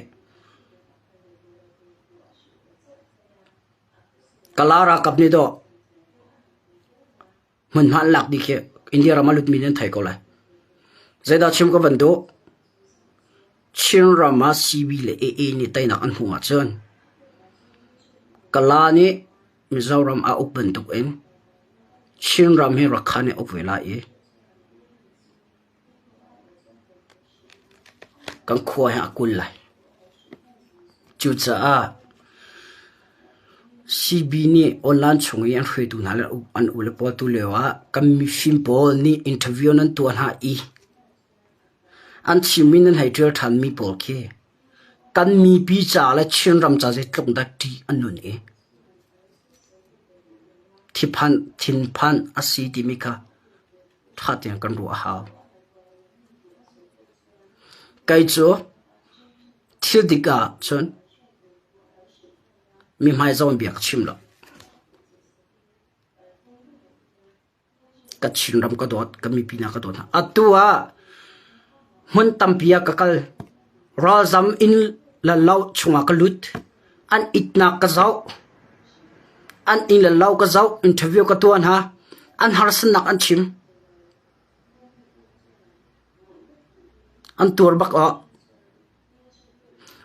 Kala ralkap nih dawh hmunhma an lak dih khi India ram a lutmi nih an thei ko lai. Zeidah chim ka van duh? Chinram ah CB le AA nih teinak an hmuh ahcun Kala nih Mizoram a uk bantuk in Chinram hi Rakha nih a uk ve lai i Kan khua hi a kul lai. Cucaah CB nih online chung i an hruaitu hna le an ule pawl tu lio ah kan mifim pawl nih interview nan tuah hna i an chimmi nan hei ṭial ṭhanmi pawl khi kan mipi ca le Chinram ca zeitluk dah ṭih a nun i thiphan thinphan a si timi kha ṭha tein kan ruah a hau. Kei cu thil dik ah cun mi hmai zawn bia ka chim lo. Ka Chinram ka dawt, ka mipi hna ka dawt hna. Atu ah hmun tampi ah ka kal. Ralzam inn le lo chungah ka lut. An itnak ka zoh. An inn le lo ka zoh. Interview ka tuah hna. An harsatnak an chim. An tuar bak awh.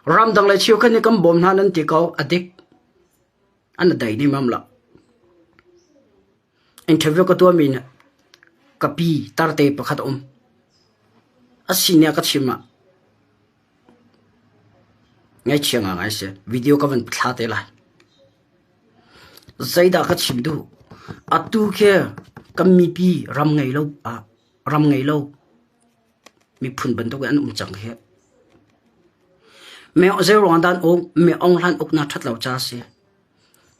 Ramdang le cheukhat nih kan bawm hna nan ti ko. A dik. An dai nemam lo. Interview ka tuahmi nih ka pi tarte pakhat a um. A sin ah ka chim ah ngaihchia ngaingai a si. Video ka van thla te lai. Zeidah ka chim duh? Atu khi kan mipi ram ngei lo ah ram ngei lo miphun bantuk in an um cang hi. Zei ruang dah an um? Mi Aung Hlaing uknak ṭhat lo caah a si.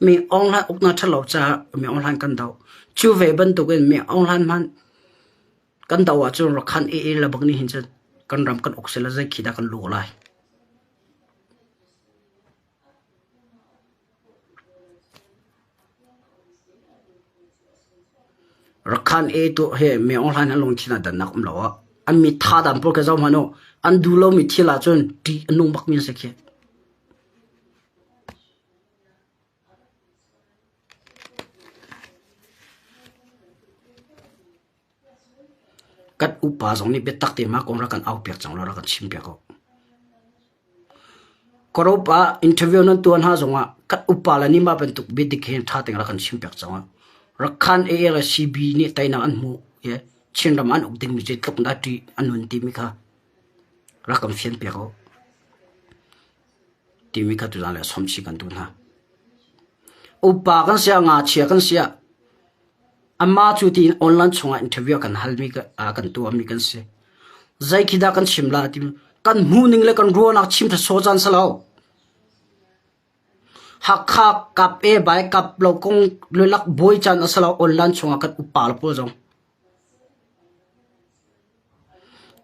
Mi Aung Hlaing uknak ṭhat lo caah Mi Aung Hlaing kan doh. Cu ve bantukin Mi Aung Hlaing hmanh kan doh ahcun Rakhine AA le bang nih hin cun kan ram kan uk seh law zei khi dah kan luh lai. Rakhan e tu he Mi Aung Hlaing an lungthin ah dannak um lo ah an mi tha dan pawl khi zoh hmanh u. An duh lomi thil ahcun ṭih a nung bakmi an si khi. Kan upa zong nih biatak tein mah kong rak kan aupiak cang law rak kan chimpiak u. Ka ah interview nan tuah hna zongah kan upa le nih mah bantuk biadik hi ṭha tein rak kan chimpiak cang u. Rakhan AA le CB nih teinak an hmuh i Chinram an uk dingmi cu tluk dah ṭih a nun timi kha rak kan fianpiak u timi kha tuzaan le sawmchih kan duh hna. Upa kan si ah ngakchia kan si ah Amah cu tiin online chungah interview kan halmi kan tuahmi kan si. Zei khi dah kan chim la ti kan hmuhning le kan ruahnak chim tha sawh caan si lo. Hakha kap e bai kap lo kong lulak buai caan a si lo online chungah kan upa le pawl zong.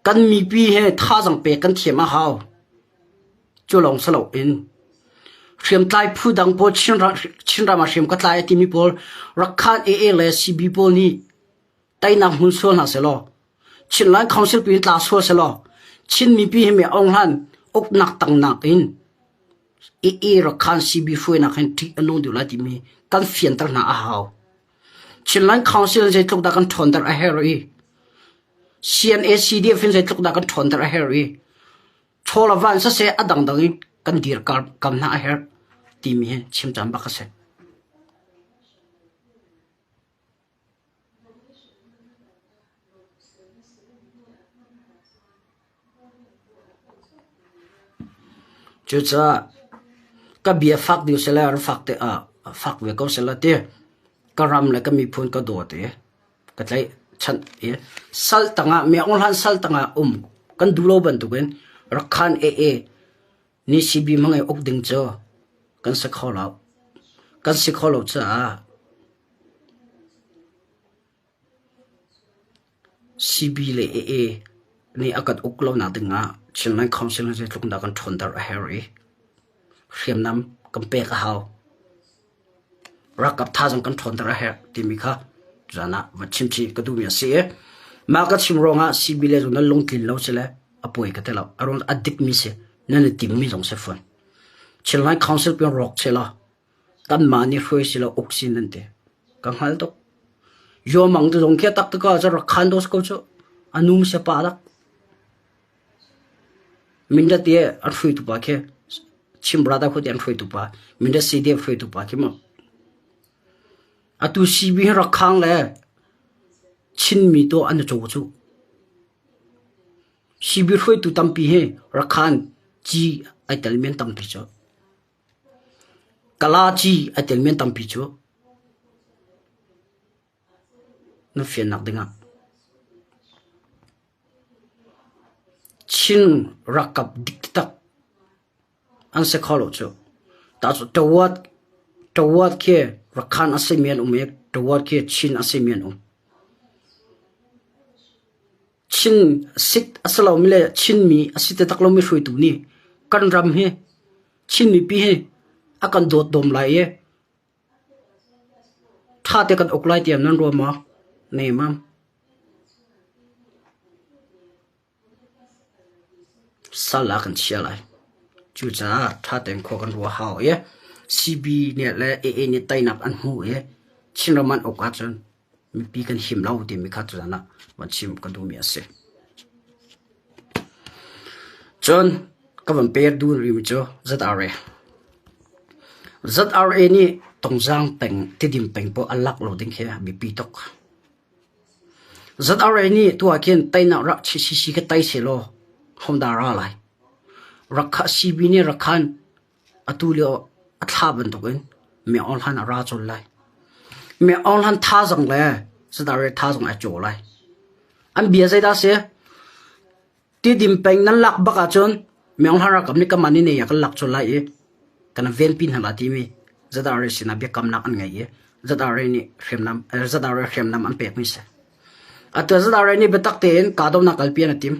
Kan mipi he thazaang pek kan thiam a hau. Cu lawng si loin hriamtlai phu dang pawl Chinram ah hriam ka tlai a timi pawl Rakhan AA le CB pawl nih teinak hmun sual hna sehlaw Chinland Council pi in tla sual sehlaw Chin mipi hi me Aung Hlan uknak tangnak in AA Rakhan CB hruainak hin ṭih a nung deuh lai timi kan fianter hna a hau. Chinland Council zeitluk dah kan ṭhawnter a herh i CNA CDF in zeitluk dah kan ṭhawnter a herh i chaw le van siseh a dangdang in kan dir kam hna a herh timi hi chim caan bak a si. Cucaah ka bia fak ding sile rak fak te ah fak ve ko sehla ti ka ram le ka miphun ka dawt i ka tlaihchanh i sal tangah mi Aung Hlan sal tangah um kan duh lo bantukin Rakhan AA nih CB hmang i uk ding cu kan si kho lo. Kan si kho lo caah CB le AA nih a kan uk lonak dingah Chinland Council hi zeitluk in dah kan ṭhawnter a herh i hriamnam kan pek a hau. Ralkap thazaang kan ṭhawnter a herh timi kha tuzaan ah va chimchih ka duhmi a si i mah ka chim ruangah CB le zong nan lungtlin lo si le a puai ka ti lo. A ruang a dikmi si nan i timmi zong si fawn. Chinland Council pin rawk seh law kanmah nih hruai si lo uk si nan ti. Ka hngal tuk. Yawmang te zong khi a tak te ka rak khan dos ko cu. A nu se pa dak. Mindat ye an hruaitu pa khi Chin brother khu te an hruaitu pa Mindat CDF hruaitu pa khi mu. Atu CB hi rak khang le Chinmi to an cho cu. CB hruaitu tampi hi Rakhan ci ai tel men tampi cu. Kala ci ai tel men tampi cu. Na fiannak dingah Chin ralkap dik taktak an si kho lo cu. Tahcuan Tawat khi Rakhan a simi an um i Tawat khi Chin a simi an um. Chin sit a si lomi le Chinmi a si taktak lomi hruaitu nih kan ram hi Chin mipi hi a kan dawt dawm lai i Ṭha te kan uk lai tiah nan ruah maw? Nemam. Sal ah kan chia lai. Cucaah ṭha tein khua kan ruah hau i CB nih le AA nih teinak an hmuh i Chinram an uk ahcun mipi kan him lo timi kha tuzan ah van chim ka duhmi a si. Cun ka van per duh rihmi cu ZRA. ZRA nih Tongzaang peng, Tidim peng pawl a lak lo ding khi a biapi tuk. ZRA nih tu ah khin teinak rak CCC kha tei sehlaw hodah ra lai? Rakha CB nih rakhan atu lio a thla bantukin Myo Aung Hlan a ra colh lai. Myo Aung Hlan thazaang le ZRA thazaang ai caw lai. An bia zeidah a si? Tidim peng nan lak bak ahcun Myo Aung Hlan ralkap nih kanmah nih ne ah kan lak colh lai i kan venpi hna lai timi ZRA sinah biakamnak an ngei i ZRA nih hriamnam ZRA hriamnam an pekmi si. Atu ZRA nih biatak tein kahdohnak kalpi an i tim.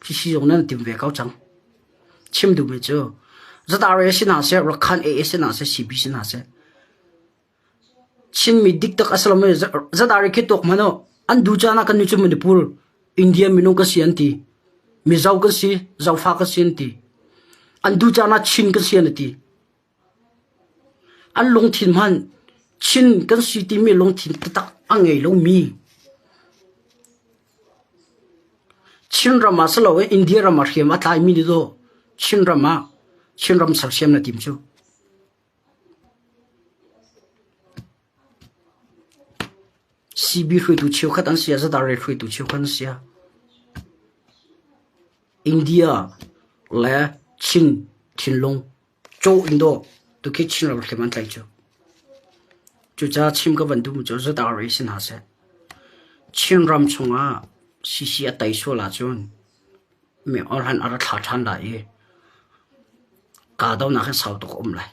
Hi zong nan tim ve ko cang. Chim duhmi cu ZRA sinah seh, Rakhan AA sinah seh, CB sinah seh Chinmi diktak a si lomi ZRA khi tuak hmanh u. An duh caan ah kannih cu Manipur, India minung kan si an ti. Mizo kan si, Zofa kan si an ti. An duh caan ah Chin kan si an ti. An lungthin hmanh Chin kan si timi lungthin taktak a ngei lomi. Chinram ah si loin India ram ah hriam a tlaimi nih dawh Chinram ah Chinram sersiam na tim cu. CB hruaitu cheukhat an si ah ZRA hruaitu cheukhat an si ah India le Chin thinlung caw in dawh tukhi Chin ram hrim an tlaih cu. Cucaah chim ka van duhmi cu ZRA si hna seh. Chinram chungah CC a tei sual ahcun mi orhan a ra thla ṭhan lai i kahdohnak hi sau tuk a um lai.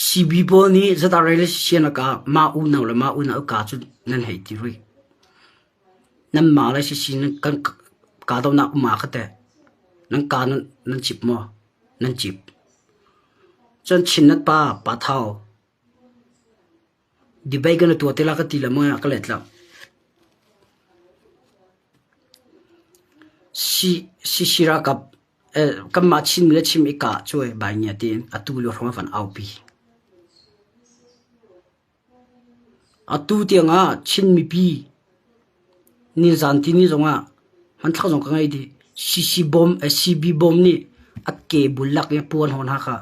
CB pawl nih ZRA le CC lakah mah unau le mah unau ka cu nan hei ti rih. Nanmah le CC nan kan kahdohnak um ah kha teh nan ka nan cip maw? Nan cip. Cun Chin pa Pa Thau Debate kan tuah te la ka ti le maw ka let lo. CC ralkap kanmah Chinmi le Chim i kah cu bai ngia tiin atu lio hrawng ah van aupi. Atu tiangah Chin mipi nizan tini zongah hmanthlak zong ka ngei dih. CC bawm, CB bawm nih a ke bul lak i puan hawn hna kha.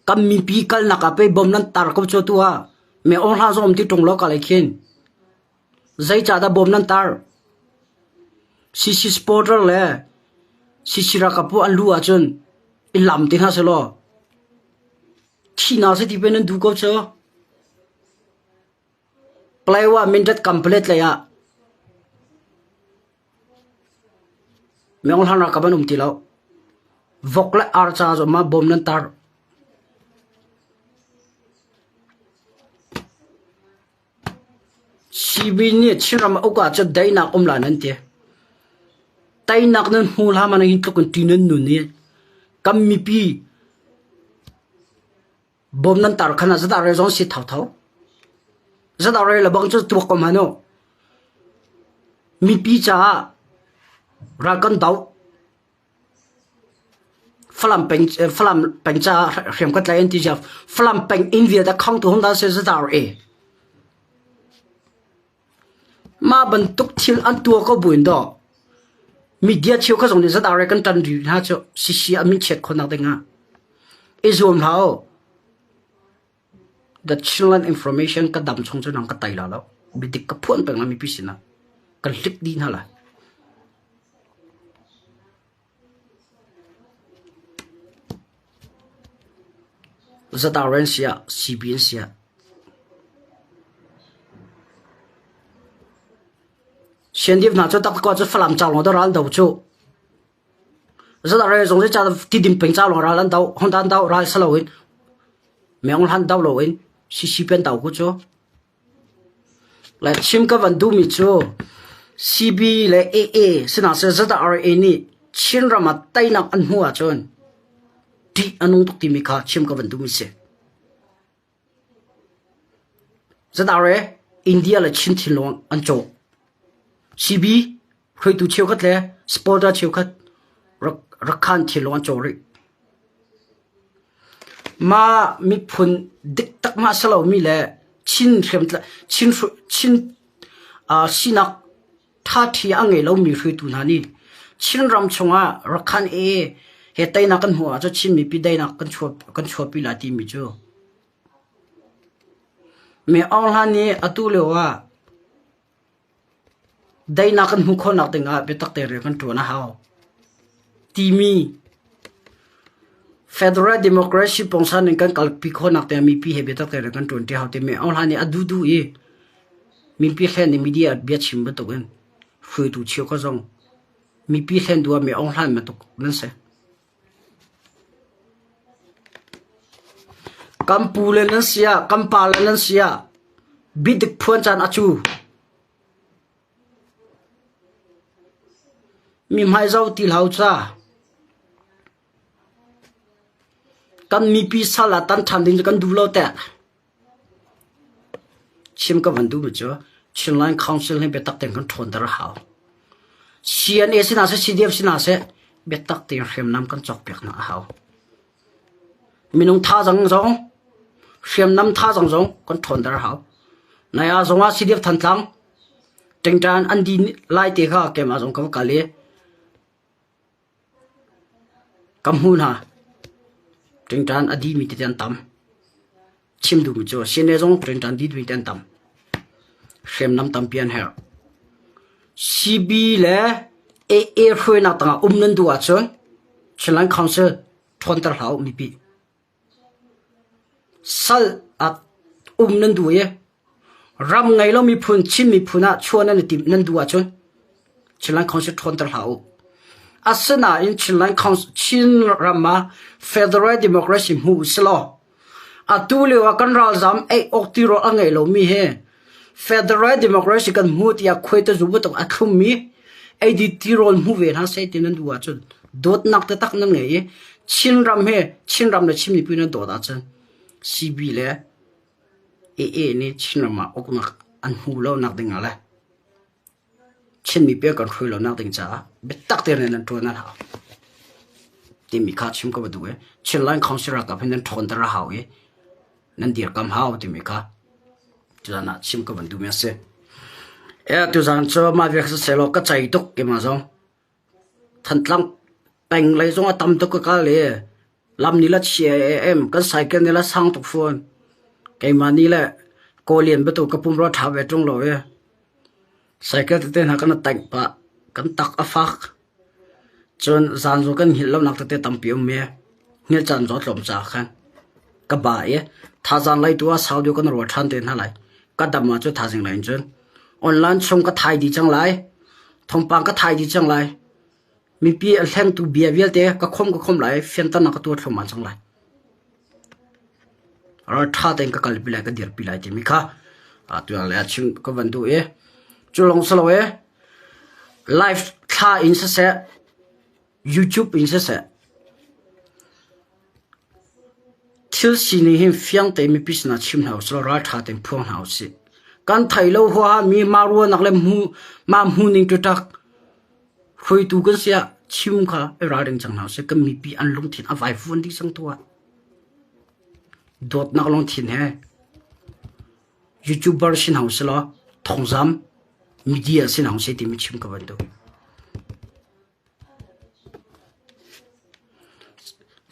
Kan mipi kalnak ah pei bom nan tar ko cu tu ah me ong hla zong um ti ṭung lo ka lei khin. Zeicahdah bom nan tar? CC supporter le CC ralkap pu an lu ahcun i lam ti hna selaw thihnak si ti pei nan duh ko cu. Playwa Mindat Kampelet lei ah Myohlan ralkap an um ti lo. Vok le ar ca zong ah bom nan tar. CB nih Chinram a uk ahcun daihnak um lai nan ti. Teinak nan hmu hlah man hin tluk in ṭih nan nun i kan mipi Bawm nan tar khan ah zadah rel zong si thotho. Zadah rel le bang cu tuak ko hmanh u. Mipi caah ral kan doh. Falam peng Falam peng caah hriam kan tlai an ti cia. Falam peng inn vialte khangtu hong dah si zadah e. Mah bantuk thil an tuah ko buin dawh media cheukhat zong nih ZRA kan ṭan rih hna cu CC a min chiat khawhnak dingah i zuam hlah u. The Chinland Information ka dam chung cu nang ka tai la lo. Biadik ka phuan peng la mipi sinah. Kan hlik dih hna lai. ZRA an si ah CB an si ah CNDF hna cu taktak cu Falam ca lawng dah ral an do cu. ZRA zong cu Tidim peng ca lawng ral an do, Honda an do, ral si loin Myeong Hlan do loin CCP an do ku cu. Le chim ka van duhmi cu CB le AA sihmanhsehlaw ZRA nih Chinram ah teinak an hmuh ahcun ṭih a nung tuk timi kha chim ka van duhmi si. ZRA India le Chin thinlung an cawk. CB hruaitu cheukhat le supporter cheukhat Rakhan thinlung an cawk rih. Mah miphun diktak mah si lomi le Chin hriamtlaih Chin Chin sinak ṭhaṭhi a ngei lomi hruaitu hna nih Chinram chungah Rakhan ee he teinak kan hmuh ahcun Chin mipi daihnak kan chuah kan chuahpi lai timi cu Mi Aung Hlan nih atu lio ah daihnak kan hmuh khawhnak dingah biatak te rian kan ṭuan a hau timi Federal Democracy pungsan in kan kalpi khawhnak dingah mipi he biatak te rian kan ṭuan ṭi hau timi Aung Hlan nih a duhduh i mipi hlen i media biachim bantukin hruaitu cheukhat zong mipi hlen duh ah mi Aung Hlan bantuk nan si. Kan pule nan si ah, kan pale nan si ah biadik phuan caan a cu. Mi hmai zoh ti hlah u ca. Kan mipi sal ah tan ṭhan ding cu kan duh lo teh. Chim ka van duhmi cu Chinland Council hi biatak tein kan ṭhawnter a hau. CNA si hna seh, CDF si hna seh, biatak tein hriamnam kan cawkpiak hna a hau. Minung thazaang zong, hriamnam thazaang zong kan ṭhawnter a hau. Nai ah zongah CDF Thantlang, ṭingṭan an di lai te kha keimah zong ka va kal i Ka hmu hna. Ṭingṭan a dihmi tete an tam. Chim duhmi cu CNA zong ṭingṭan dihmi te an tam. Hriamnam tampi an herh. CB le AA hruainak tangah um nan duh ahcun Chinland Council ṭhawnter hlah uh mipi. Sal ah um nan duh i ram ngei lo miphun Chin miphun ah chuah nan i timh nan duh ahcun Chinland Council ṭhawnter hlah u. Asinain Chinland Council Chin ram ah Federal Democracy hmu u silaw atu lio ah kan ralzam ei awk tirawl a ngei lomi hi Federal Democracy kan hmu tiah khuaitazu bantuk a thlummi eidi tirawl hmu ve hna seh ti nan duh ahcun dawtnak taktak nan ngei i Chinram he Chinram le Chin mipi nan dawt ahcun CB le AA nih Chinram ah uknak an hmu lo nak ding ah le Chin mipi an kan hruai lo nak ding caah biatak tein rian nan ṭuan a hau timi kha chim ka va duh i Chinland Council ralkap hi nan ṭhawnter a hau i nan dirkam hau timi kha tuzan ah chim ka van duhmi a si. E tuzan cu mah vial kha siseh law ka cei tuk keimah zong. Thantlang peng lei zong a tam tuk ka kal i lam nih le chia em kan cycle nih le sang tuk fawn. Keimah nih le kawlian bantuk ka pumrua ṭha ve ṭung lo i cycle tete hna kan i tengh pah kan tak a fak. Cun zan zong kan hngilh lonak tete tampi um i hngilh caan zong a tlawm caah khan ka ba i thazaang lei tu ah sau deuh kan rual ṭhan te hna lai. Ka dam ahcun thaizing lei in cun online chung ka thai dih cang lai. Thawngpang ka thai dih cang lai. Mipi a hlengtu bia vialte ka khom ka khom lai fianternak ka tuah thluahmah cang lai. Ral ṭha tein ka kalpi lai ka dirpi lai timi kha atu le a chim ka van duh i cu lawng si lo i live thla in siseh YouTube in siseh thil sining hin fiang tein mipi sinah chim hna usih law ral ṭha tein phuang hna usih. Kan thei lo huaha mi mah ruahnak le hmu mah hmuhning ṭuṭak hruaitu kan si ah chim kha i ralring cang hna usih. Kan mipi an lungthin a vaivuan dih cang tuah. Dawtnak lungthin he YouTuber si hna usih law thawngzam media si hna usih timi chim ka van duh.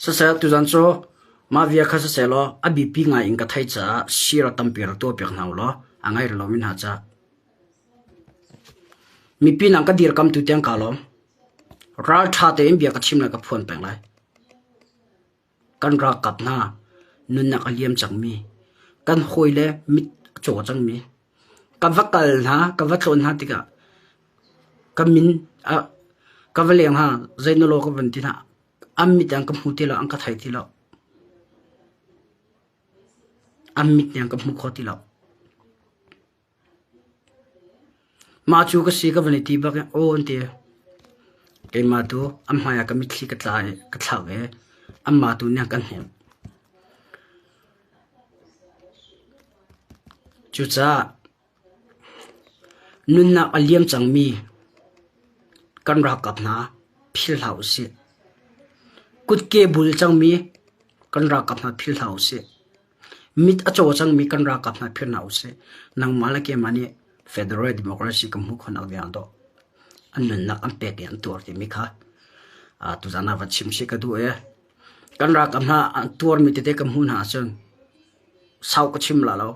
Siseh tuzan cu mah bia kha siseh law a biapi ngai in ka theih caah sir a tampi rak tuahpiak hna u law a ngai rih lomi hna ca. Mipi nang ka dirkamtu tiang kaa lawm. Ralṭha tein bia ka chim le ka phuan peng lai. Kan ralkap hna nunnak a liam cangmi, kan hawile mit a caw cangmi, ka va kal hna, ka va tlawn hna tikah ka min ah ka va leng hna, zei na law ka van ti hna, an mit an ka hmu ti lo, an ka thei ti lo. An mit nih an ka hmu kho ti lo. Mah cu ka si ka van i ti bak i aw an ti. Keimah tu an hmai ah ka mitthli ka tla i ka thlak i anmah tu nih an kan hnemh. Cucaah nunnak a liam cangmi kan ralkap hna philh hlah usih. Kutke bul cangmi kan ralkap hna philh hlah usih. Mit a caw cangmi kan ralkap hna philh hna usih. Nangmah le keimah nih Federal Democracy kan hmuh khawhnak ding ah dawh an nunnak an pek i an tuar timi kha tuzaan ah va chim sih ka duh i kan ralkap hna an tuarmi tete ka hmuh hna ahcun sau ka chim la lo.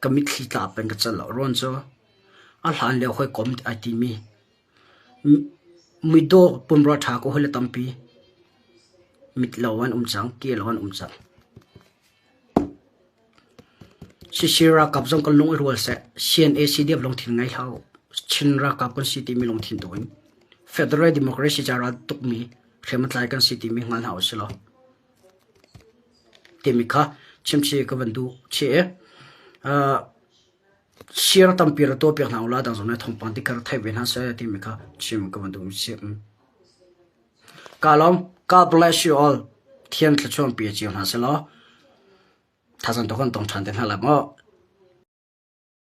Ka mitthli tla peng ka celh lo. Rawn cu a hlan lio hawikom ai timi muidaw pumrua ṭha ka hawile tampi mit lo an um cang, ke lo an um cang. Sisir ralkap zong kan lung i rual seh. CNA CDF lungthin ngei hlah u. Chin ralkap kan si timi lungthin tu in Federal Democracy ca ral tukmi hriamtlai kan si timi hngal hna usih law timi kha chimchih ka van duh chih i uh, share tampi ra tuah piak hna ula dang zong nih thawngpang tikar theih ve hna seh timi kha chim ka van duh chih. Ka lawm. God bless you all. Thian thluachuah pi cio hna seh law. Thazang to kan tong ṭhan te hna lai maw?